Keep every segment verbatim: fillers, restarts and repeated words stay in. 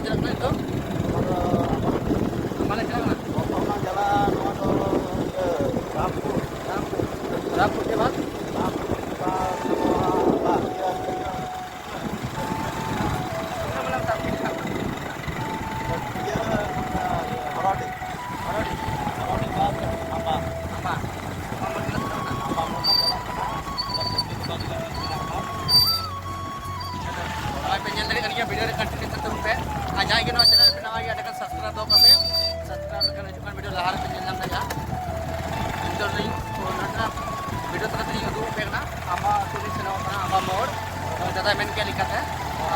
ᱪᱟᱞᱟᱜ ᱠᱟᱱᱟ ᱱᱤᱛᱚᱜ? ᱟᱢᱵᱟ ᱞᱮ ᱪᱟᱞᱟᱜ ᱠᱟᱱᱟ᱾ ᱵᱚᱨᱛᱚᱢᱟᱱ ᱡᱟᱞᱟ ᱱᱚᱣᱟ ᱫᱚ ᱤᱭᱟᱹ ᱨᱟᱢᱯᱩᱨ᱾ ᱨᱟᱢᱯᱩᱨ᱾ ᱨᱟᱢᱯᱩᱨ ᱠᱮ ᱵᱟᱫ? ᱨᱟᱢᱯᱩᱨ ᱠᱮ ᱵᱟᱫ ᱱᱚᱣᱟ ᱤᱭᱟᱹ, ᱤᱭᱟᱹ, ᱦᱚᱨᱚᱰᱤ᱾ ᱦᱚᱨᱚᱰᱤ᱾ ᱦᱚᱨᱚᱰᱤ ᱵᱟᱫ ᱟᱢᱵᱟ᱾ ᱟᱢᱵᱟ᱾ ᱟᱢᱵᱟ ᱢᱚᱱᱰᱚᱞ ᱪᱟᱞᱟᱜ ᱠᱟᱱᱟ᱾ ᱱᱚᱜᱼᱚᱭ ᱯᱮ ᱧᱮᱞ ᱫᱟᱲᱮᱭᱟᱜ ᱠᱟᱱ ᱜᱮᱭᱟ, video ᱨᱮ continue ᱛᱟᱦᱮᱱ ᱛᱟᱵᱚᱱ ᱯᱮ᱾ ᱟᱨ ᱡᱟᱦᱟᱸᱭ ᱜᱮ ᱱᱚᱣᱟ channel ᱯᱮ ᱱᱟᱣᱟ ᱜᱮᱭᱟ, ᱮᱸᱰᱮᱠᱷᱟᱱ subscribe ᱫᱚᱦᱚ ᱠᱟᱜ ᱯᱮ᱾ Subscribe ᱞᱮᱠᱷᱟᱱ ᱦᱤᱡᱩᱜ ᱠᱟᱱ video ᱞᱟᱦᱟ ᱨᱮᱯᱮ ᱧᱮᱞ ᱧᱟᱢ ᱫᱟᱲᱮᱭᱟᱜᱼᱟ᱾ ᱱᱤᱛᱚᱜ ᱞᱤᱧ, ᱱᱚᱰᱮᱱᱟᱜ video ᱛᱟᱞᱟ ᱛᱮᱞᱤᱧ ᱩᱫᱩᱜ ᱟᱯᱮ ᱠᱟᱱᱟ, ᱟᱢᱵᱟ ᱟᱹᱛᱩ ᱞᱤᱧ ᱥᱮᱱᱚᱜ ᱠᱟᱱᱟ, ᱟᱢᱵᱟ ᱢᱳᱲ᱾ ᱫᱟᱫᱟ ᱢᱮᱱ ᱠᱮᱫ ᱞᱮᱠᱟᱛᱮ᱾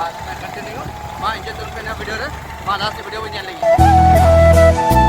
ᱟᱨ continue ᱢᱟ enjoy ᱛᱟᱵᱚᱱ ᱯᱮ ᱱᱚᱣᱟ video ᱨᱮ᱾ ᱢᱟ last video ᱵᱚᱱ ᱧᱮᱞ ᱞᱮᱜᱮ᱾